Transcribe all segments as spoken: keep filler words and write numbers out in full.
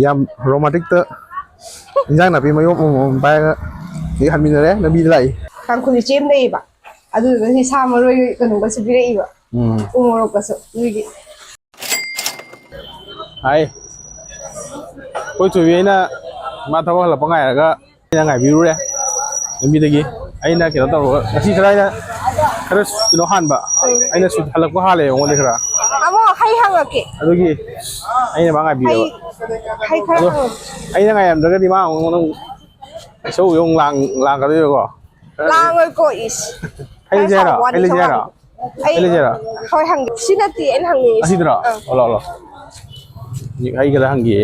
ꯌꯥꯝ ꯔꯣꯃꯥꯟꯇꯤꯛꯇ ꯏꯟꯖꯥꯡ ꯅꯥꯄꯤ ꯃꯌꯣꯝ ꯑꯃꯃꯝ ꯄꯥꯏꯔꯒ ꯁꯤꯗ ꯍꯟꯃꯤꯟꯅꯔꯦ, ꯂꯝꯕꯤꯗ ꯂꯥꯛꯏ꯫ ꯇꯥꯡꯈꯨꯜ ꯏꯆꯦ ꯑꯃ ꯂꯩꯌꯦꯕ, ꯑꯗꯨꯗꯨꯅ ꯁꯤ ꯁꯥ ꯃꯔꯣꯏ ꯀꯩꯅꯣꯒꯁꯨ ꯄꯤꯔꯛꯏꯕ, ꯎꯝ꯫ ꯎ ꯃꯣꯔꯣꯛꯀꯁꯨ꯫ ꯑꯗꯨꯒꯤ ꯍꯥꯏ꯫ ꯑꯩꯈꯣꯏ ꯊꯣꯏꯕꯤ ꯑꯩꯅ ꯃꯥ ꯊꯕꯛ ꯍꯜꯂꯛꯄ ꯉꯥꯏꯔꯒ ꯑꯩꯅ ꯉꯥꯏꯕꯤꯔꯨꯔꯦ ꯂꯝꯕꯤꯗꯒꯤ꯫ ꯑꯩꯅ ꯀꯩꯅꯣ ꯇꯧꯔꯒ ꯉꯁꯤ ꯈꯔ ꯑꯩꯅ ꯈꯔ ꯀꯩꯅꯣ ꯍꯥꯟꯕ, ꯑꯩꯅ ꯁꯨ-, ꯍꯜꯂꯛꯄ ꯍꯥꯜꯂꯦ ꯃꯉꯣꯟꯗ ꯈꯔ꯫ ꯑꯃꯨꯛ ꯍꯩ ꯍꯪꯉꯛꯀꯦ꯫ ꯑꯗꯨꯒꯤ ꯑꯩꯅ ꯃꯥ ꯍꯩ, ꯉꯥꯏꯕꯤꯔꯕ꯫ ꯍꯩ ꯈꯔ ꯑꯗꯣ ꯍꯪꯉꯛꯀꯦ꯫ ꯑꯩꯅ ꯉꯥꯏꯔꯝꯗ꯭ꯔꯒꯗꯤ ꯃꯥ ꯑꯃꯨꯛ ꯅꯪ ꯏꯁꯧ ꯑꯃꯨꯛ ꯂꯥꯡ-, ꯂꯥꯡꯒꯗꯣꯏꯕꯀꯣ꯫ ꯂꯥꯡꯉꯣꯏꯀꯣ, ꯏꯁ꯫ ꯍꯩ ꯂꯩꯁꯦ ꯍꯥꯏꯔꯣ? ꯍꯩ ꯂꯩꯁꯦ ꯍꯥꯏꯔꯣ? ꯑꯩ ꯍꯩ ꯂꯩꯁꯦ ꯍꯥꯏꯔꯣ? ꯍꯣꯏ, ꯍꯪꯒꯦ꯫ ꯁꯤ ꯅꯠꯇꯦ ꯑꯩꯅ ꯍꯪꯅꯤꯡꯉꯤꯁꯦ꯫ ꯑꯁꯤꯗꯨꯔꯣ? ꯑꯥ꯫ ꯑꯣ, ꯂꯥꯛꯑꯣ, ꯂꯥꯛꯑꯣ꯫ ꯑꯩ ꯈꯔ ꯍꯪꯒꯦ꯫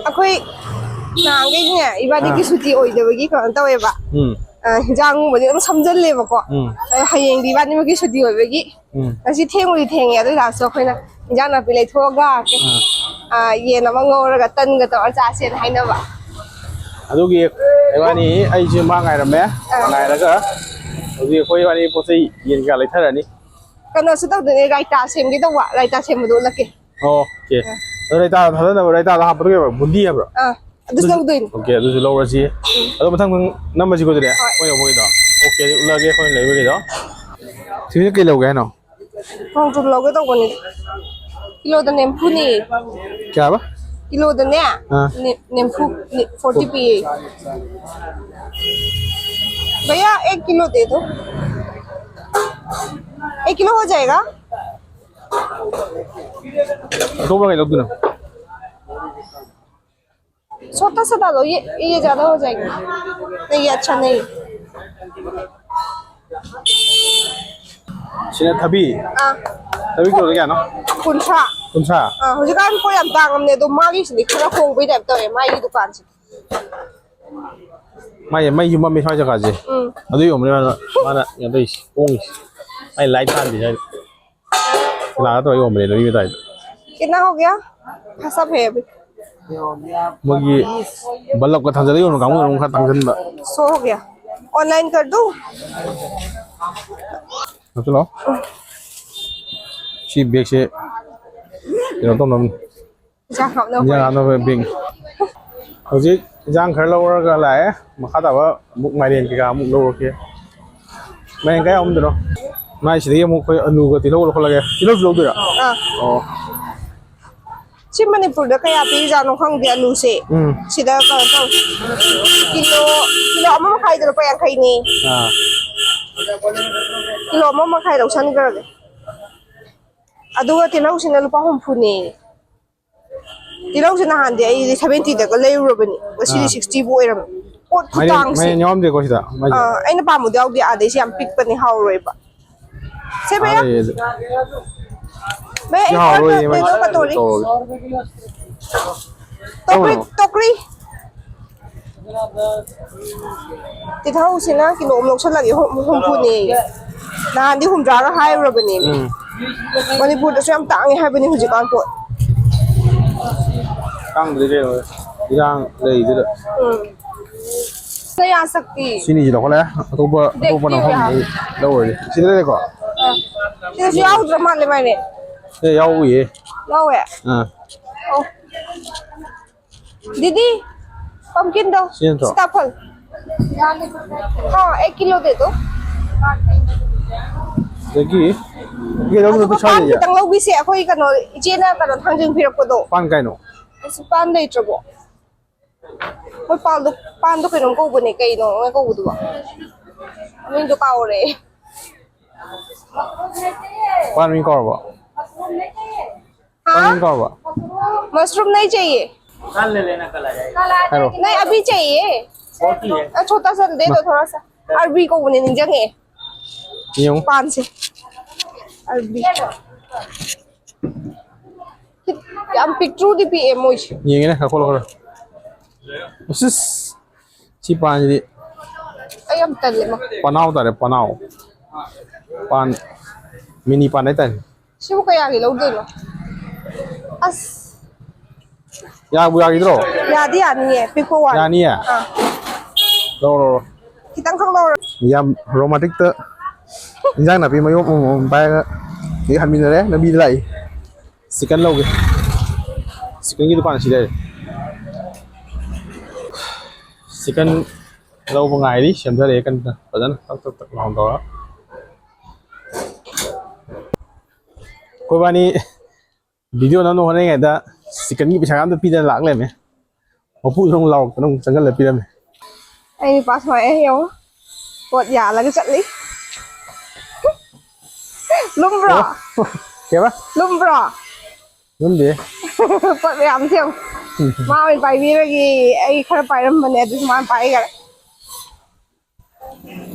ꯑꯩꯈꯣꯏ ꯅꯍꯥꯟꯈꯩꯅꯦ, ꯏꯕꯥꯅꯤꯒꯤ ꯑꯥ꯫ ꯁꯨꯇꯤ ꯑꯣꯏꯗꯕꯒꯤ ꯀꯩꯅꯣ ꯇꯧꯋꯦꯕ꯫ ꯎꯝ꯫ ꯑ, ꯍꯤꯟꯖꯥꯡꯒꯨꯝꯕꯗꯤ ꯑꯗꯨꯝ ꯁꯝꯖꯜꯂꯦꯕꯀꯣ꯫ ꯎꯝ꯫ ꯑ, ꯍꯌꯦꯡꯗꯤ ꯏꯕꯥꯅꯤꯃꯛꯀꯤ ꯁꯨꯇꯤ ꯑꯣꯏꯕꯒꯤ ꯎꯝ꯫ ꯉꯁꯤ ꯊꯦꯡꯕꯨꯗꯤ ꯊꯦꯡꯉꯦ, ꯑꯗꯨ ꯑꯣꯏ ꯇꯥꯔꯁꯨ ꯑꯩꯈꯣꯏꯅ ꯍꯤꯟꯖꯥꯡ ꯅꯥꯄꯤ ꯂꯩꯊꯣꯛꯑꯒ, ꯑꯥ꯫ ꯑ, ꯌꯦꯟ ꯑꯃ ꯉꯧꯔꯒ ꯇꯟꯒ ꯇꯧꯔ ꯆꯥꯁꯦꯅ ꯍꯥꯏꯅꯕ꯫ ꯑꯗꯨꯒꯤ ꯏꯕꯥꯅꯤ, ꯑꯩꯁꯦ ꯃꯥ ꯉꯥꯏꯔꯝꯃꯦ꯫ ꯑꯥ꯫ ꯉꯥꯏꯔꯒ ꯍꯧꯖꯤꯛ ꯑꯩꯈꯣꯏ ꯏꯕꯥꯅꯤ ꯄꯣꯠ ꯆꯩ ꯌꯦꯟ ꯀꯩꯀꯥ ꯂꯩꯊꯔꯅꯤ꯫ ꯀꯩꯅꯣꯁꯨ ꯇꯧꯗꯣꯏꯅꯦ, ꯔꯥꯏꯇꯥ ꯁꯦꯝꯒꯦ ꯇꯧꯕ, ꯔꯥꯏꯇꯥ ꯁꯦꯝꯕꯗꯣ ꯎꯠꯂꯛꯀꯦ꯫ ꯑꯣꯀꯦ꯫ ꯑꯥ꯫ ꯑꯗꯣ ꯔꯥꯏꯇꯥ ꯊꯥꯗꯅꯕ, ꯔꯥꯏꯇꯥꯗ ꯍꯥꯞꯄꯗꯣ ꯀꯩ ꯍꯥꯏꯕ? ꯕꯨꯟꯗꯤ ꯍꯥꯏꯕ꯭ꯔꯣ? ꯑꯥ, ꯑꯗꯨꯁꯨ ꯑꯗꯨꯁꯨ ꯂꯧꯗꯣꯏꯅꯦ꯫ ꯑꯣꯀꯦ, ꯑꯗꯨꯁꯨ ꯂꯧꯔꯁꯤ꯫ ꯎꯝ꯫ ꯑꯗꯣ ꯃꯊꯪ ꯅꯝꯃꯁꯤꯀꯣ ꯑꯗꯨꯗꯤ꯫ ꯍꯣꯏ꯫ ꯑꯩꯈꯣꯏ ꯌꯧꯕꯒꯤꯗꯣ꯫ ꯑꯣꯀꯦ, ꯑꯗꯨ ꯎꯠꯂꯛꯑꯒꯦ ꯑꯩꯈꯣꯏꯅ ꯂꯩꯕꯒꯤꯗꯣ꯫ ꯁꯤꯁꯦ ꯀꯩ ꯂꯧꯒꯦ ꯍꯥꯏꯅꯣ? ꯈꯣꯡꯗ꯭ꯔꯨꯝ ꯂꯧꯒꯦ ꯇꯧꯕꯅꯦ꯫ ꯀꯤꯂꯣꯗ ꯅꯤꯐꯨꯅꯦ꯫ ꯀꯌꯥ ꯍꯥꯏꯕ? ꯀꯤꯂꯣꯗꯅꯦ, ꯑꯥ꯫ ꯅꯤ-, ꯅꯤꯐꯨ, ꯅꯤ-, ꯐꯣꯔꯇꯤ ꯄꯤꯌꯦ꯫ भैया, एक किलो दे दो। एक किलो हो जाएगा? ꯑꯇꯣꯞꯄ ꯀꯩ ꯂꯧꯗꯣꯏꯅꯣ? छोटा सा डालो, ये, ये ज्यादा हो जाएगा। नहीं, ये अच्छा नहीं। ꯁꯤꯅ ꯊꯕꯤ? ꯑꯥ꯫ ꯊꯕꯤ ꯀꯤꯂꯣꯗ ꯀꯌꯥꯅꯣ? ꯀꯨꯟꯊ꯭ꯔꯥ꯫ ꯀꯨꯟꯊ꯭ꯔꯥ? ꯑꯥ, ꯍꯧꯖꯤꯛꯀꯥꯟ ꯄꯣꯠ ꯌꯥꯝ ꯇꯥꯡꯉꯝꯅꯦ, ꯑꯗꯣ ꯃꯥꯒꯤꯁꯤꯗꯤ ꯈꯔ ꯍꯣꯡꯕꯩ ꯇꯥꯏꯞ ꯇꯧꯋꯦ, ꯃꯥꯒꯤ ꯗꯨꯀꯥꯟꯁꯦ꯫ ꯃꯥꯏ ꯃꯩꯁꯨ ꯃꯝꯃꯦ ꯁ꯭ꯋꯥꯏ ꯖꯒꯥꯁꯦ꯫ ꯎꯝ꯫ ꯑꯗꯨ ꯌꯧꯕꯅꯦ ꯃꯥꯅ, ꯃꯥꯅ ꯀꯩꯅꯣ ꯇꯧꯔꯤꯁꯦ, ꯍꯣꯡꯉꯤꯁꯦ꯫ ꯑꯩ ꯂꯥꯏꯠ ꯊꯥꯟꯕꯤ ꯁ꯭ꯋꯥꯏꯗ꯫ ꯂꯥꯛꯑ ꯇꯧꯔ ꯌꯣꯟꯕꯅꯦ ꯂꯝꯕꯤ ꯃꯇꯥꯏꯗ꯫ कितना हो गया? फंसा है अभी। ꯃꯣꯏꯒꯤ ꯕꯜꯂꯞꯀ ꯊꯥꯖꯜꯂ ꯌꯣꯟꯕ ꯀꯥꯡꯕꯨꯗꯨꯅ ꯑꯃꯨꯛ ꯈꯔ ꯇꯥꯡꯁꯤꯟꯕ꯫ सौ हो गया। ऑनलाइन कर दूं? ꯂꯥꯛꯁꯤꯜꯂꯣ꯫ ꯁꯤ ꯕꯦꯒꯁꯦ ꯀꯩꯅꯣ ꯇꯧꯅꯕꯅꯤ꯫ ꯏꯟꯖꯥꯡ ꯍꯥꯞꯅꯕ ꯕꯤꯡ꯫ ꯍꯧꯖꯤꯛ ꯏꯟꯖꯥꯡ ꯈꯔ ꯂꯧꯔꯒ ꯂꯥꯛꯑꯦ꯫ ꯃꯈꯥ ꯇꯥꯕ ꯑꯃꯨꯛ ꯃꯥꯏꯔꯦꯟ ꯀꯩꯀꯥ ꯑꯃꯨꯛ ꯂꯧꯔꯛꯀꯦ꯫ ꯃꯥꯏꯔꯦꯟ ꯀꯥꯏ ꯌꯥꯎꯔꯝꯗꯣꯏꯅꯣ? ꯃꯥꯏ ꯁꯤꯗꯒꯤ ꯑꯃꯨꯛ ꯑꯩꯈꯣꯏ ꯑꯂꯨꯒ ꯇꯤꯜꯍꯧꯒ ꯂꯧꯈꯠꯂꯒꯦ꯫ ꯇꯤꯜꯍꯧꯁꯨ ꯂꯧꯗꯣꯏꯔꯥ? ꯑꯥ꯫ ꯑꯣ꯫ ꯁꯤ ꯃꯅꯤꯄꯨꯔꯗ ꯀꯌꯥ ꯄꯤꯔꯤꯖꯥꯠꯅꯣ ꯈꯪꯗꯦ ꯑꯂꯨꯁꯦ꯫ ꯎꯝ꯫ ꯁꯤꯗ ꯀꯩꯅꯣ ꯇꯧ-, ꯀꯤꯂꯣ, ꯀꯤꯂꯣ ꯑꯃ ꯃꯈꯥꯏꯗ ꯂꯨꯄꯥ ꯌꯥꯡꯈꯩꯅꯦ꯫ ꯑꯥ꯫ ꯀꯤꯂꯣ ꯑꯃ ꯃꯈꯥꯏ ꯂꯧꯁꯟꯈ꯭ꯔꯒꯦ꯫ ꯑꯗꯨꯒ ꯇꯤꯜꯍꯧꯁꯤꯅ ꯂꯨꯄꯥ ꯍꯨꯝꯐꯨꯅꯦ꯫ ꯇꯤꯜꯍꯧꯁꯦ ꯅꯍꯥꯟꯗꯤ ꯑꯩꯗꯤ seventy ꯗꯒ ꯂꯩꯔꯨꯔꯕꯅꯤ, ꯉꯁꯤꯗꯤ ꯑꯥ꯫ Sixty ꯕꯨ ꯑꯣꯏꯔꯝꯃꯦ꯫ ꯄꯣꯠ ꯃꯥꯏꯔꯦꯟ, ꯈꯨꯇꯥꯡꯁꯦ꯫ ꯃꯥꯏꯔꯦꯟ ꯌꯥꯎꯔꯝꯗꯦꯀꯣ ꯁꯤꯗ, ꯃꯥꯏꯁꯦ? ꯑꯥ, ꯑꯩꯅ ꯄꯥꯝꯕꯗꯤ ꯌꯥꯎꯗꯦ, ꯑꯥꯗꯩꯁꯦ ꯌꯥꯝ ꯄꯤꯛꯄꯅꯦ, ꯍꯥꯎꯔꯣꯏꯕ꯫ ꯁꯦ ꯑꯥ, ꯚꯩꯌꯥ꯫ ꯂꯩꯌꯦ ꯑꯗꯨ꯫ ꯚꯩꯌꯥ, ꯁꯤ ꯑꯩ ꯍꯥꯎꯔꯣꯏꯌꯦ, ꯄꯣꯠ ꯃꯥꯏꯁꯦ꯫ ꯇꯧꯔꯒꯦ꯫ ꯇꯧꯔꯒꯦ꯫ ꯇꯣꯀ꯭ꯔꯤ, ꯇꯧꯔꯣ꯫ ꯇꯣꯀ꯭ꯔꯤ꯫ ꯇꯤꯜꯍꯧꯁꯤꯅ ꯀꯤꯂꯣ ꯑꯃ ꯂꯧꯁꯜꯂꯒꯦ, ꯍꯨꯝ-, ꯍꯨꯝꯐꯨꯅꯦꯌꯦ꯫ ꯅꯍꯥꯟꯗꯤ ꯍꯨꯝꯗ꯭ꯔꯥꯒ ꯍꯥꯏꯔꯨꯔꯕꯅꯦ꯫ ꯎꯝ꯫ ꯃꯅꯤꯄꯨꯔꯗꯁꯨ ꯌꯥꯝ ꯇꯥꯡꯉꯦ ꯍꯥꯏꯕꯅꯤ ꯍꯧꯖꯤꯛꯀꯥꯟ ꯄꯣꯠ꯫ ꯇꯥꯡꯗ꯭ꯔꯗꯤ ꯀꯩꯅꯣ, ꯏꯔꯥꯡ ꯂꯩꯗꯨꯗ꯫ ꯎꯝ꯫ ꯀꯌꯥ ꯁꯛꯇꯤ? ꯁꯤꯅꯤꯁꯤ ꯂꯧꯈꯠꯂꯦ꯫ ꯑꯇꯣꯞꯄ, ꯗꯦꯛ ꯑꯇꯣꯞꯄꯅ ꯄꯤꯌꯨ ꯃꯐꯝ ꯌꯥ꯫ ꯂꯧꯔꯗꯤ꯫ ꯁꯤꯗ ꯂꯩꯔꯦꯀꯣ? ꯑꯥ꯫ ꯁꯤꯗꯁꯨ ꯌꯥꯎꯗ꯭ꯔ ꯃꯥꯜꯂꯦ ꯃꯥꯏꯔꯦꯟ꯫ ꯑꯦ, ꯌꯥꯎꯏꯌꯦ꯫ ꯌꯥꯎꯋꯦ? ꯑꯥ꯫ ꯑꯣ꯫ दीदी, pumpkin दो, ꯁꯤ ꯅꯠꯇ꯭ꯔꯣ? सीताफल। हाँ, एक किलो दे दो। ꯑꯗꯒꯤ ꯀꯩ ꯂꯧꯗꯣꯏꯅꯣ? ꯑꯗꯨꯒ ꯄꯩꯁꯥ ꯄꯥꯟ ꯂꯩꯌꯦ? ꯈꯤꯇꯪ ꯂꯧꯕꯤꯁꯦ, ꯑꯩꯈꯣꯏ ꯀꯩꯅꯣ, ꯏꯆꯦꯅ ꯀꯩꯅꯣ ꯊꯥꯡꯖꯤꯡ ꯄꯤꯔꯛꯄꯗꯣ꯫ ꯄꯥꯟ ꯀꯥꯏꯅꯣ? ꯑꯁ, ꯄꯥꯟ ꯂꯩꯇ꯭ꯔꯕꯣ? ꯍꯣꯏ, ꯄꯥꯟꯗꯣ, ꯄꯥꯟꯗꯣ ꯀꯩꯅꯣꯝ ꯀꯧꯕꯅꯦ, ꯀꯩꯅꯣ ꯃꯣꯏ ꯀꯧꯕꯗꯨꯕꯣ? ꯃꯃꯤꯡꯗꯣ ꯀꯥꯎꯔꯦ꯫ ꯄꯥꯟ ꯃꯃꯤꯡ ꯀꯥꯎꯔꯕꯣ? हाँ? ꯄꯥꯟ ꯃꯃꯤꯡ ꯀꯥꯎꯔꯕꯣ? मशरूम नहीं चाहिए। कल ले लेना, कल आ जाएगा। ꯍꯥꯏꯔꯣ꯫ नहीं, अभी चाहिए। बहुत ही है। अ, छोटा सा दे दो, थोड़ा सा। अरबी ꯀꯧꯕꯅꯦ, ꯅꯤꯡꯁꯤꯡꯉꯛꯑꯦ꯫ ꯌꯦꯡꯉꯨ꯫ ꯄꯥꯟꯁꯦ꯫ ꯑꯔꯕꯤ꯫ ꯌꯥꯝ ꯄꯤꯛꯇ꯭ꯔꯨꯗꯤ ꯄꯤꯛꯑꯦ ꯃꯣꯏꯁꯦ꯫ ꯌꯦꯡꯒꯦꯅꯦ, ꯀꯛꯊꯠꯂꯣ ꯈꯔ꯫ ꯑꯁꯤꯁ! ꯁꯤ ꯄꯥꯟꯁꯤꯗꯤ ꯑꯩ ꯌꯥꯝ ꯇꯜꯂꯦ, ꯃꯥ꯫ ꯄꯅꯥꯎ ꯇꯥꯔꯦ, ꯄꯅꯥꯎ꯫ ꯄꯥꯟ, ꯃꯤꯅꯤ ꯄꯥꯟ ꯍꯥꯏꯇꯥꯔꯦ꯫ ꯁꯤꯕꯨ ꯀꯌꯥꯒꯤ ꯂꯧꯗꯣꯏꯅꯣ? ꯑꯁ꯫ ꯌꯥꯕꯨ ꯌꯥꯈꯤꯗ꯭ꯔꯣ? ꯌꯥꯗꯤ ꯌꯥꯅꯤꯌꯦ, ꯄꯤꯛꯄ ꯋꯥꯅꯤ꯫ ꯌꯥꯅꯤꯌꯦ? ꯑꯥ꯫ ꯂꯧꯔꯣ, ꯂꯧꯔꯣ꯫ ꯈꯤꯇꯪꯈꯛ ꯂꯧꯔꯣ꯫ ꯌꯥꯝ ꯔꯣꯃꯥꯟꯇꯤꯛꯇ ꯏꯟꯖꯥꯡ ꯅꯥꯄꯤ ꯃꯌꯣꯝ ꯑꯃꯃꯝ ꯄꯥꯏꯔꯒ ꯍꯦꯛ ꯍꯟꯃꯤꯟꯅꯔꯦ, ꯂꯝꯕꯤꯗ ꯂꯥꯛꯏ꯫ ꯆꯤꯛꯀꯟ ꯂꯧꯒꯦ꯫ ꯆꯤꯛꯀꯟꯒꯤ ꯗꯨꯀꯥꯟ ꯁꯤ ꯂꯩꯔꯦ꯫ ꯆꯤꯛꯀꯟ ꯂꯧꯕ ꯉꯥꯏꯔꯤ, ꯁꯦꯝꯊꯔꯛꯑꯦ ꯀꯟꯅ ꯐꯖꯅ ꯇꯛ ꯇꯛ ꯇꯛ ꯂꯥꯎꯅ ꯇꯧꯔꯒ꯫ ꯑꯩꯈꯣꯏꯕꯥꯅꯤ ꯚꯤꯗꯤꯑꯣ ꯅꯝꯅ ꯍꯣꯠꯅꯔꯤꯉꯩꯗ ꯆꯤꯛꯀꯟꯒꯤ ꯄꯩꯁꯥ ꯑꯝꯇ ꯄꯤꯗꯅ ꯂꯥꯛ ꯂꯩꯔꯝꯃꯦ꯫ ꯃꯄꯨꯗꯨꯅ ꯑꯃꯨꯛ ꯂꯥꯎꯔꯛꯇꯅ ꯑꯃꯨꯛ ꯆꯪꯍꯜꯂ ꯄꯤꯔꯝꯃꯦ꯫ ꯑꯩ ꯅꯨꯄꯥ ꯁꯨꯃꯥꯏꯅ ꯌꯦꯡꯉꯣ, ꯄꯣꯠ ꯌꯥꯜꯂꯒ ꯆꯠꯂꯤ꯫ ꯂꯨꯝꯕ꯭ꯔꯣ? ꯑꯣ, ꯀꯩꯕ? ꯂꯨꯝꯕ꯭ꯔꯣ? ꯂꯨꯝꯗꯦ꯫ ꯄꯣꯠ ꯃꯌꯥꯝꯁꯦ ꯌꯦꯡꯉꯣ꯫ ꯃꯥ ꯑꯣꯏꯅ ꯄꯥꯏꯕꯤꯔꯒꯦ꯫ ꯑꯩ ꯈꯔ ꯄꯥꯏꯔꯝꯕꯅꯦ, ꯑꯗꯨꯁꯨ ꯃꯥꯅ ꯄꯥꯏꯈꯔꯦ꯫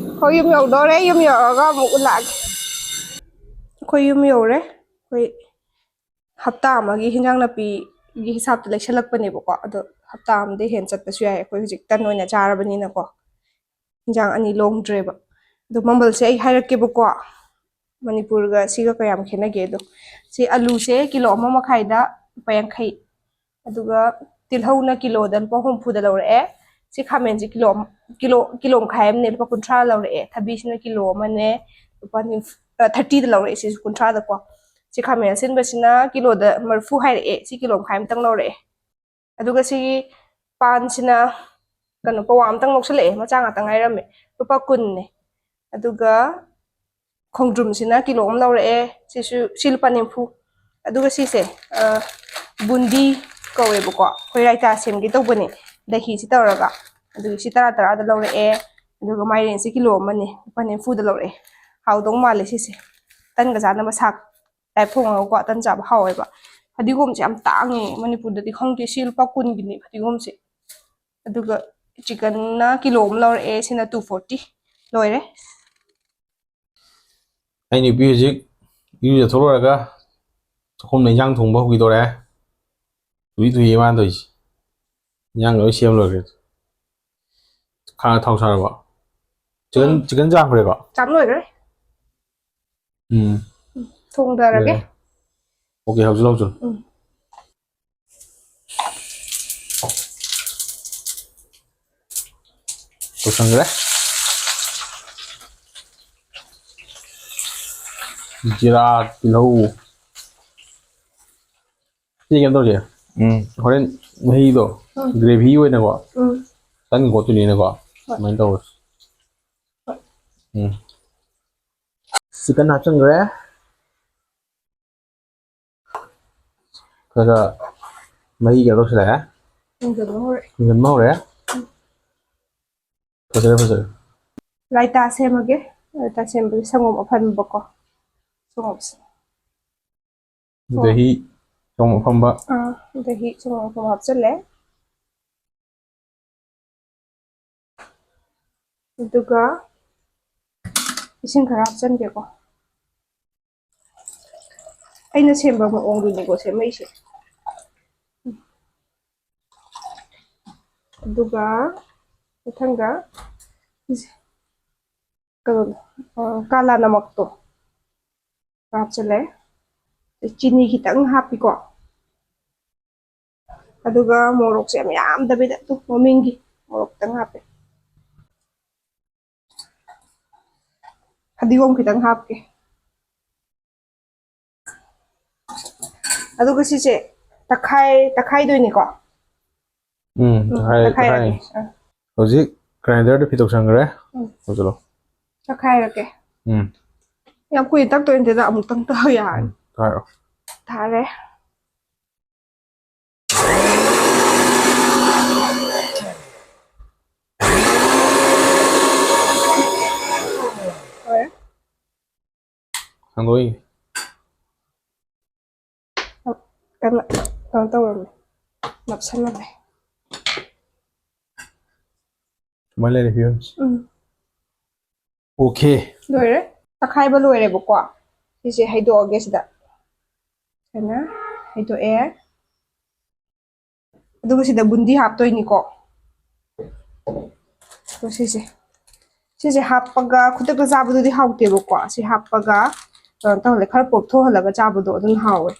ꯑꯩꯈꯣꯏ ꯌꯨꯝ ꯌꯧꯗꯣꯔꯦ, ꯌꯨꯝ ꯌꯧꯔꯒ ꯑꯃꯨꯛ ꯎꯠꯂꯛꯑꯒꯦ꯫ ꯑꯩꯈꯣꯏ ꯌꯨꯝ ꯌꯧꯔꯦ꯫ ꯑꯩꯈꯣꯏ ꯍꯞꯇꯥ ꯑꯃꯒꯤ ꯍꯤꯟꯖꯥꯡ ꯅꯥꯄꯤꯒꯤ ꯍꯤꯁꯥꯞꯇ ꯂꯩꯁꯜꯂꯛꯄꯅꯦꯕꯀꯣ꯫ ꯑꯗꯣ ꯍꯞꯇꯥ ꯑꯃꯗꯩ ꯍꯦꯟꯅ ꯆꯠꯄꯁꯨ ꯌꯥꯏ, ꯑꯩꯈꯣꯏ ꯍꯧꯖꯤꯛ ꯇꯟ ꯑꯣꯏꯅ ꯆꯥꯔꯕꯅꯤꯅꯀꯣ꯫ ꯍꯤꯟꯖꯥꯡ ꯑꯅꯤ ꯂꯣꯡꯗ꯭ꯔꯦꯕ꯫ ꯑꯗꯣ ꯃꯃꯜꯁꯦ ꯑꯩ ꯍꯥꯏꯔꯛꯀꯦꯕꯀꯣ, ꯃꯅꯤꯄꯨꯔꯒ ꯁꯤꯒ ꯀꯌꯥꯝ ꯈꯦꯠꯅꯒꯦ ꯑꯗꯣ꯫ ꯁꯤ ꯑꯂꯨꯁꯦ ꯀꯤꯂꯣ ꯑꯃ ꯃꯈꯥꯏꯗ ꯂꯨꯄꯥ ꯌꯥꯡꯈꯩ, ꯑꯗꯨꯒ ꯇꯤꯜꯍꯧꯅ ꯀꯤꯂꯣꯗ ꯂꯨꯄꯥ ꯍꯨꯝꯐꯨꯗ ꯂꯧꯔꯛꯑꯦ꯫ ꯁꯤ ꯈꯥꯃꯦꯟꯁꯦ ꯀꯤꯂꯣ ꯑꯃ, ꯀꯤꯂꯣ, ꯀꯤꯂꯣ ꯃꯈꯥꯏ ꯑꯃꯅꯦ, ꯂꯨꯄꯥ ꯀꯨꯟꯊ꯭ꯔꯥ ꯂꯧꯔꯛꯑꯦ꯫ ꯊꯕꯤꯁꯤꯅ ꯀꯤꯂꯣ ꯑꯃꯅꯦ, ꯂꯨꯄꯥ ꯅꯤꯐꯨ, ꯑ, ꯊꯥꯔꯇꯤꯗ ꯂꯧꯔꯛꯑꯦ, ꯁꯤꯁꯨ ꯀꯨꯟꯊ꯭ꯔꯥꯗꯀꯣ꯫ ꯁꯤ ꯈꯥꯃꯦꯟ ꯑꯁꯤꯟꯕꯁꯤꯅ ꯀꯤꯂꯣꯗ ꯃꯔꯤꯐꯨ ꯍꯥꯏꯔꯛꯑꯦ, ꯁꯤ ꯀꯤꯂꯣ ꯃꯈꯥꯏ ꯑꯃꯇꯪ ꯂꯧꯔꯛꯑꯦ꯫ ꯑꯗꯨꯒ ꯁꯤꯒꯤ ꯄꯥꯟꯁꯤꯅ ꯀꯩꯅꯣ, ꯄꯋꯥ ꯑꯃꯇꯪ ꯂꯧꯁꯜꯂꯛꯑꯦ, ꯃꯆꯥ ꯉꯥꯛꯇ ꯉꯥꯏꯔꯝꯃꯦ, ꯂꯨꯄꯥ ꯀꯨꯟꯅꯦ꯫ ꯑꯗꯨꯒ ꯈꯣꯡꯗ꯭ꯔꯨꯝꯁꯤꯅ ꯀꯤꯂꯣ ꯑꯃ ꯂꯧꯔꯛꯑꯦ, ꯁꯤꯁꯨ, ꯁꯤ ꯂꯨꯄꯥ ꯅꯤꯐꯨ꯫ ꯑꯗꯨꯒ ꯁꯤꯁꯦ, ꯑ, ꯕꯨꯟꯗꯤ ꯀꯧꯋꯦꯕꯀꯣ, ꯑꯩꯈꯣꯏ ꯔꯥꯏꯇꯥ ꯁꯦꯝꯒꯦ ꯇꯧꯕꯅꯦ, ꯗꯍꯤꯁꯤ ꯇꯧꯔꯒ꯫ ꯑꯗꯨꯒꯤ ꯁꯤ ꯇꯔꯥ ꯇꯔꯥꯗ ꯂꯧꯔꯛꯑꯦ꯫ ꯑꯗꯨꯒ ꯃꯥꯏꯔꯦꯟꯁꯦ ꯀꯤꯂꯣ ꯑꯃꯅꯦ, ꯂꯨꯄꯥ ꯅꯤꯐꯨꯗ ꯂꯧꯔꯛꯑꯦ꯫ ꯍꯥꯎꯗꯧ ꯃꯥꯜꯂꯦ ꯁꯤꯁꯦ, ꯇꯟꯒ ꯆꯥꯅꯕ ꯁꯥꯛ ꯇꯥꯏꯞ ꯊꯣꯡꯉꯒꯀꯣ, ꯇꯟ ꯆꯥꯕ ꯍꯥꯎꯋꯦꯕ꯫ ꯐꯗꯤꯒꯣꯝꯁꯦ ꯌꯥꯝ ꯇꯥꯡꯉꯦ ꯃꯅꯤꯄꯨꯔꯗꯗꯤ, ꯈꯪꯗꯦ, ꯁꯤ ꯂꯨꯄꯥ ꯀꯨꯟꯒꯤꯅꯦ ꯐꯗꯤꯒꯣꯝꯁꯦ꯫ ꯑꯗꯨꯒ ꯆꯤꯛꯀꯟꯅ ꯀꯤꯂꯣ ꯑꯃ ꯂꯧꯔꯛꯑꯦ, ꯁꯤꯅ two forty꯫ ꯂꯣꯏꯔꯦ꯫ ꯑꯩ ꯅꯨꯄꯤ ꯍꯧꯖꯤꯛ ꯏꯔꯨꯖꯊꯣꯛꯂꯣꯏꯔꯒ ꯆꯥꯛꯈꯨꯝꯗ ꯏꯟꯖꯥꯡ ꯊꯣꯡꯕ ꯍꯧꯈꯤꯗꯣꯔꯦ꯫ ꯊꯨꯏ ꯊꯨꯏ ꯃꯥꯅ ꯇꯧꯔꯤꯁꯦ꯫ ꯏꯟꯖꯥꯡ ꯂꯣꯏ ꯁꯦꯝ ꯂꯣꯏꯈ꯭ꯔꯦ꯫ ꯈꯥꯡꯗ ꯊꯥꯎ ꯁꯥꯔꯕꯣ? ꯆꯤꯛꯀꯟ, ꯎꯝ꯫ ꯆꯤꯛꯀꯟ ꯆꯥꯝꯈ꯭ꯔꯦꯀꯣ? ꯆꯥꯝ ꯂꯣꯏꯈ꯭ꯔꯦ꯫ ꯎꯝ꯫ ꯎꯝ, ꯊꯣꯡꯗꯔꯒꯦ꯫ ꯂꯣꯏꯔꯦ꯫ ꯑꯣꯀꯦ, ꯍꯧꯖꯤꯛ ꯂꯧ ꯆꯠꯂꯨ꯫ ꯎꯝ꯫ ꯇꯧꯁꯟꯈ꯭ꯔꯦ꯫ ꯖꯤꯔꯥ, ꯇꯤꯜꯍꯧ꯫ ꯁꯤ ꯀꯩꯅꯣ ꯇꯧꯁꯦ꯫ ꯎꯝ, ꯍꯣꯔꯦꯟ ꯃꯍꯤꯗꯣ ꯎꯝ꯫ Gravy ꯑꯣꯏꯅꯀꯣ ꯎꯝ꯫ ꯇꯟ ꯀꯣꯠꯇꯣꯏꯅꯤꯅꯀꯣ꯫ ꯍꯣꯏ꯫ ꯑꯗꯨꯃꯥꯏꯅ ꯇꯧꯔꯁꯤ꯫ ꯍꯣꯏ꯫ ꯎꯝ꯫ Chicken ꯍꯥꯞꯆꯤꯟꯈ꯭ꯔꯦ꯫ ꯈꯔ ꯈꯔ ꯃꯍꯤ ꯀꯩꯅꯣ ꯇꯧꯁꯤꯜꯂꯛꯑꯦ꯫ ꯀꯪꯁꯤꯟꯕ ꯍꯧꯔꯦ꯫ ꯀꯪꯁꯤꯟꯕ ꯍꯧꯔꯦ꯫ ꯎꯝ꯫ ꯐꯖꯔꯦ, ꯐꯖꯔꯦ꯫ ꯔꯥꯏꯇꯥ ꯁꯦꯝꯃꯒꯦ꯫ ꯔꯥꯏꯇꯥ ꯁꯦꯝꯕꯒꯤ ꯁꯪꯒꯣꯝ ꯑꯐꯝꯕꯀꯣ꯫ ꯁꯪꯒꯣꯝꯁꯦ꯫ ꯗꯍꯤ, ꯁꯪꯒꯣꯝ ꯑꯐꯝꯕ꯫ ꯑꯥ, ꯗꯍꯤ, ꯁꯪꯒꯣꯝ ꯑꯐꯝꯕ ꯍꯥꯞꯆꯜꯂꯦ꯫ ꯑꯗꯨꯒ ꯏꯁꯤꯡ ꯈꯔ ꯍꯥꯞꯆꯟꯒꯦꯀꯣ꯫ ꯑꯩꯅ ꯁꯦꯝꯕ ꯃꯑꯣꯡꯗꯨꯅꯤꯀꯣ ꯁꯦꯝꯃꯛꯏꯁꯦ꯫ ꯑꯗꯨꯒ ꯃꯊꯪꯗ ꯀꯩꯅꯣꯗꯣ, ꯑ, ꯀꯥꯂꯥ ꯅꯃꯛꯇꯣ ꯍꯥꯞꯆꯜꯂꯦ꯫ ꯆꯤꯅꯤ ꯈꯤꯇꯪ ꯍꯥꯞꯄꯤꯀꯣ꯫ ꯑꯗꯨꯒ ꯃꯣꯔꯣꯛꯁꯦ ꯌꯥꯝ ꯌꯥꯝꯗꯕꯤꯗ ꯑꯗꯨꯝ ꯃꯃꯤꯡꯒꯤ ꯃꯣꯔꯣꯛ ꯈꯤꯇꯪ ꯍꯥꯞꯄꯦ꯫ ꯐꯗꯤꯒꯣꯝ ꯈꯤꯇꯪ ꯍꯥꯞꯀꯦ꯫ ꯑꯗꯨꯒ ꯁꯤꯁꯦ ꯇꯛꯈꯥꯏ-, ꯇꯛꯈꯥꯏꯗꯣꯏꯅꯤꯀꯣ꯫ ꯎꯝ, ꯎꯝ, ꯇꯛꯈꯥꯏ-, ꯇꯛꯈꯥꯏꯔꯒꯦ꯫ ꯇꯛꯈꯥꯏꯔꯅꯤ꯫ ꯑꯥ꯫ ꯍꯧꯖꯤꯛ grinderꯗ ꯐꯤꯠ ꯇꯧꯁꯟꯈ꯭ꯔꯦ꯫ ꯎꯝ꯫ ꯇꯧꯁꯜꯂꯣ꯫ ꯇꯛꯈꯥꯏꯔꯒꯦ꯫ ꯎꯝ꯫ ꯌꯥꯝ ꯀꯨꯏꯅ ꯇꯛꯇꯣꯏ ꯅꯠꯇꯦꯗ, ꯑꯃꯨꯛꯇꯪ ꯇꯛꯑ ꯌꯥꯔꯅꯤ꯫ ꯎꯝ, ꯇꯛꯈꯥꯏꯔꯣ꯫ ꯊꯥꯔꯦ꯫ ꯂꯣꯏꯔꯦ꯫ ꯍꯪꯒꯣꯏ꯫ ꯀꯟꯅ ꯀꯩꯅꯣ ꯇꯧꯔꯝꯃꯦ, ꯅꯞꯁꯜꯂꯝꯃꯦ꯫ ꯁꯨꯃꯥꯏꯅ ꯂꯩꯔꯦ ꯐꯤꯕꯝꯁꯦ꯫ ꯎꯝ꯫ Okay꯫ ꯂꯣꯏꯔꯦ꯫ ꯇꯛꯈꯥꯏꯕ ꯂꯣꯏꯔꯦꯕꯀꯣ꯫ ꯁꯤꯁꯦ ꯍꯩꯗꯣꯛꯑꯒꯦ ꯁꯤꯗ꯫ ꯁꯨꯃꯥꯏꯅ ꯍꯩꯗꯣꯛꯑꯦ꯫ ꯑꯗꯨꯒ ꯁꯤꯗ ꯕꯨꯟꯗꯤ ꯍꯥꯞꯇꯣꯏꯅꯤꯀꯣ꯫ ꯑꯗꯣ ꯁꯤꯁꯦ, ꯁꯤꯁꯦ ꯍꯥꯞꯄꯒ ꯈꯨꯗꯛꯇ ꯆꯥꯕꯗꯨꯗꯤ ꯍꯥꯎꯇꯦꯕꯀꯣ꯫ ꯁꯤ ꯍꯥꯞꯄꯒ ꯀꯩꯅꯣ ꯇꯧꯍꯜꯂꯦ, ꯈꯔ ꯄꯣꯞꯊꯣꯛꯍꯜꯂꯒ ꯆꯥꯕꯗꯣ ꯑꯗꯨꯅ ꯍꯥꯎꯋꯦ꯫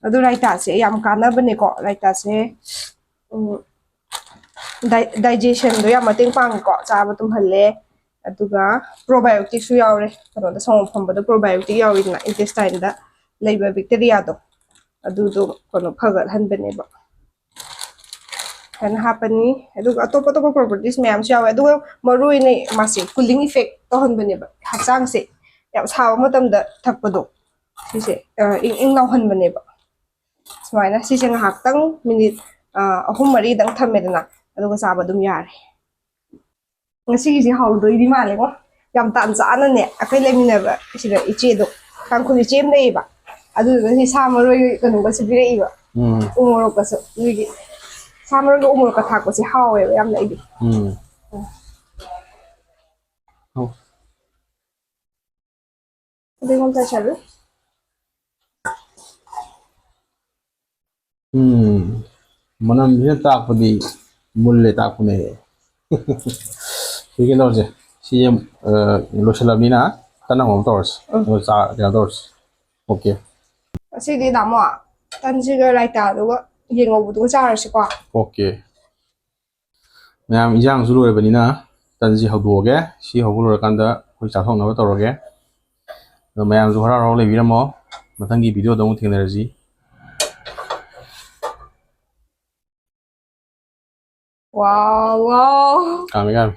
ꯑꯗꯣ ꯔꯥꯏꯇꯥꯁꯦ ꯌꯥꯝ ꯀꯥꯟꯅꯕꯅꯦꯀꯣ꯫ ꯔꯥꯏꯇꯥꯁꯦ, ꯎꯝ, ꯗꯥꯏ-, digestionꯗꯣ ꯌꯥꯝ ꯃꯇꯦꯡ ꯄꯥꯡꯉꯦꯀꯣ, ꯆꯥꯕ ꯇꯨꯝꯍꯜꯂꯦ꯫ ꯑꯗꯨꯒ probioticꯁꯨ ꯌꯥꯎꯔꯦ꯫ ꯀꯩꯅꯣꯗ, ꯁꯪꯒꯣꯝ ꯑꯐꯝꯕꯗ probiotic ꯌꯥꯎꯋꯤꯗꯅ, intestineꯗ ꯂꯩꯕ bacteriaꯗꯣ, ꯑꯗꯨꯗꯣ ꯀꯩꯅꯣ ꯐꯒꯠꯍꯟꯕꯅꯦꯕ꯫ ꯁꯨꯃꯥꯏꯅ ꯍꯥꯞꯄꯅꯤ꯫ ꯑꯗꯨꯒ ꯑꯇꯣꯞ ꯑꯇꯣꯞꯄ ꯄ꯭ꯔꯣꯄꯔꯇꯤꯁ ꯃꯌꯥꯝꯁꯨ ꯌꯥꯎꯋꯦ꯫ ꯑꯗꯨꯒ ꯃꯔꯨ ꯑꯣꯏꯅ ꯃꯥꯁꯦ ꯀꯨꯂꯤꯡ ꯏꯐꯦꯛ ꯇꯧꯍꯟꯕꯅꯦꯕ꯫ ꯍꯛꯆꯥꯡꯁꯦ ꯌꯥꯝ ꯁꯥꯕ ꯃꯇꯝꯗ ꯊꯛꯄꯗꯣ, ꯁꯤꯁꯦ ꯑ, ꯏꯪ ꯏꯪ ꯂꯥꯎꯍꯟꯕꯅꯦꯕ꯫ ꯁꯨꯃꯥꯏꯅ ꯁꯤꯁꯦ ꯉꯥꯏꯍꯥꯛꯇꯪ ꯃꯤꯅꯤꯠ ꯑ, ꯑꯍꯨꯝ ꯃꯔꯤꯗꯪ ꯊꯝꯃꯦꯗꯅ, ꯑꯗꯨꯒ ꯆꯥꯕ ꯑꯗꯨꯝ ꯌꯥꯔꯦ꯫ ꯉꯁꯤꯒꯤꯁꯦ ꯍꯥꯎꯗꯣꯏꯗꯤ ꯃꯥꯜꯂꯦꯀꯣ꯫ ꯌꯥꯝ ꯇꯥꯟ ꯆꯥꯅꯅꯦ, ꯑꯩꯈꯣꯏ ꯂꯩꯃꯤꯟꯅꯕ ꯁꯤꯗ ꯏꯆꯦꯗꯣ, ꯇꯥꯡꯈꯨꯜ ꯏꯆꯦ ꯑꯃ ꯂꯩꯌꯦꯕ, ꯑꯗꯨꯗꯨꯅ ꯁꯤ ꯁꯥ ꯃꯔꯣꯏ ꯀꯩꯅꯣꯒꯁꯨ ꯄꯤꯔꯛꯏꯕ, ꯎꯝ꯫ ꯎ ꯃꯣꯔꯣꯛꯀꯁꯨ꯫ ꯑꯗꯨꯒꯤ ꯁꯥ ꯃꯔꯣꯏꯒ ꯎ ꯃꯣꯔꯣꯛꯀ ꯊꯥꯛꯄꯁꯦ ꯍꯥꯎꯋꯦꯕ ꯌꯥꯝꯅ ꯑꯩꯗꯤ꯫ ꯎꯝ꯫ ꯎꯝ꯫ ꯍꯥꯎ꯫ ꯑꯗꯨꯒꯨꯝ ꯆꯥꯁꯜꯂꯨ꯫ ꯎꯝ, ꯃꯅꯝꯁꯤꯅ ꯇꯥꯛꯄꯗꯤ ꯃꯨꯜꯂꯦ ꯇꯥꯛꯄꯅꯦ꯫ ꯁꯤ ꯀꯩꯅꯣꯁꯦ, ꯁꯤ, ꯑ, ꯂꯣꯏꯁꯤꯜꯂꯕꯅꯤꯅ ꯇꯟ ꯑꯃꯃꯝ ꯇꯧꯔꯁꯤ꯫ ꯎꯝ꯫ ꯑꯗꯨꯒ ꯆꯥ ꯀꯩꯅꯣ ꯇꯧꯔꯁꯤ꯫ ꯑꯣꯀꯦ꯫ ꯑꯁꯤꯗꯤ ꯇꯥꯃꯣ, ꯇꯟꯁꯤꯒ ꯔꯥꯏꯇꯥꯗꯨꯒ ꯌꯦꯟ ꯉꯧꯕꯗꯨꯒ ꯆꯥꯔꯁꯤꯀꯣ꯫ ꯑꯣꯀꯦ꯫ ꯃꯌꯥꯝ ꯏꯟꯖꯥꯡꯁꯨ ꯂꯣꯏꯔꯕꯅꯤꯅ ꯇꯟꯁꯤ ꯍꯧꯗꯣꯛꯑꯒꯦ꯫ ꯁꯤ ꯍꯧꯕ ꯂꯣꯏꯔꯀꯥꯟꯗ ꯑꯩꯈꯣꯏ ꯆꯥꯊꯣꯛꯅꯕ ꯇꯧꯔꯒꯦ꯫ ꯑꯗꯣ ꯃꯌꯥꯝꯁꯨ ꯍꯔꯥꯎ ꯍꯔꯥꯎ ꯂꯩꯕꯤꯔꯝꯃꯣ꯫ ꯃꯊꯪꯒꯤ ꯚꯤꯗꯤꯑꯣꯗ ꯑꯃꯨꯛ ꯊꯦꯡꯅꯔꯁꯤ꯫ ꯋꯥꯎ, ꯋꯥꯎ꯫ ꯀꯥꯝꯃꯦ, ꯀꯥꯝꯃꯦ꯫